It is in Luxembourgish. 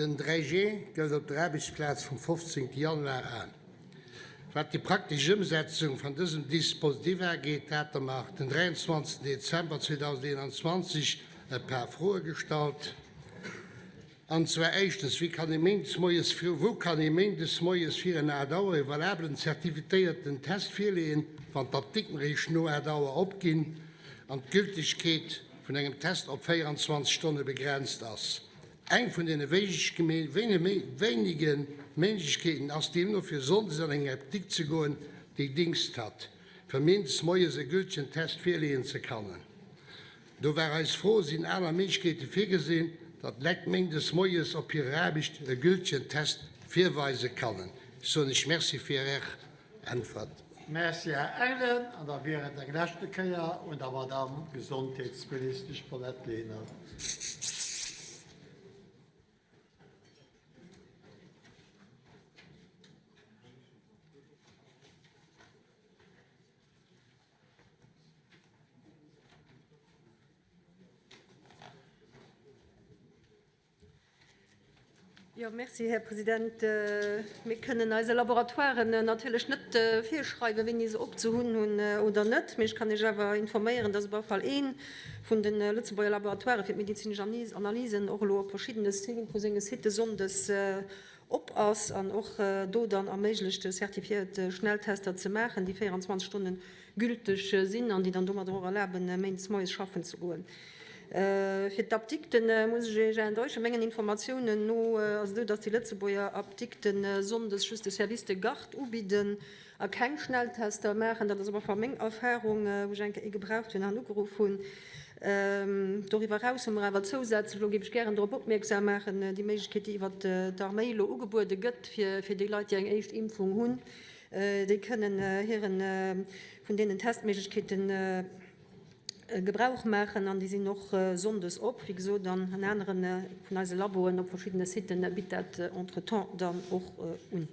Den 3G gëllt op der Aarbechtsplaz vum 15 Januar an. Wat déi praktesch Ëmsetzung van dësem Dispositif ageet, hate mer den 23 Dezember 2021 e paar Froe gestallt. An zwar éischtens, Wéi kann ee méindes moies, wou kann ee méindes moies virun 8 Auer e valabelen zertifitéierten Test virleeën, wann d'Apdikten eréischt no 8 Auer opginn an d'Gültegkeet vun engem Test op 24 Stonne begrenzt ass? Eng vun deene wéinege Méiglechkeeten ass deemno fir sonndes an eng Apdikt ze goen, déi Dingscht hat, fir méindes moies e gültegen Test virleeën ze kannen. Do war eis Fro, Sinn aner Méiglechkeete virgesinn, datt d'Leit méindes moies op hirer Aarbecht e gültegen Test virweise kannen? Ech soen Iech Merci fir Är Äntwert. Merci, Här Engelen. An da wier et eng leschte Kéier un der Madamm Gesondheetsministesch Paulette Lenert. Jo, merci, Här President. Mir kënnen eise Laboratoiren natierlech net virschreiwen, wéini se opzehunn hunn oder net. Mee ech kann Iech awer informéieren, dass op alle Fall ee vun de Lëtzebuerger Laboratoiren fir d'medezinesch Analysen och elo op verschiddene vu senge Sitte sonndes op ass an och do dann erméiglecht, zertifiéiert Schnelltester ze maachen, déi 24 Stonne gülteg sinn an déi dann domadder och erlaben, méindes moies schaffen ze goen. Fir d'Apdikte muss ech Iech enttäuschen. Mengen Informatiounen no ass et esou, dass déi Lëtzebuerger Apdikte sonndes just de Service de garde ubidden a keng Schnelltester maachen. Dat ass op alle Fall meng Erfahrung, wou ech eng Kéier ee gebraucht hunn an ugeruff hunn. Doriwwer eraus hu mer awer zousätzlech, elo géif ech gären drop opmierksam maachen, déi Méiglechkeet, déi iwwert d'Arméi elo ugebuede gëtt fir déi Leit, déi eng éischt Impfung hunn, déi kënnen hiren, vun deenen Testméiglechkeeten Gebrauch maachen an déi sinn och sonndes op, wéi gesot, an en anere vun eise Laboen op verschiddene Siten bitt dat entretemps dann och un.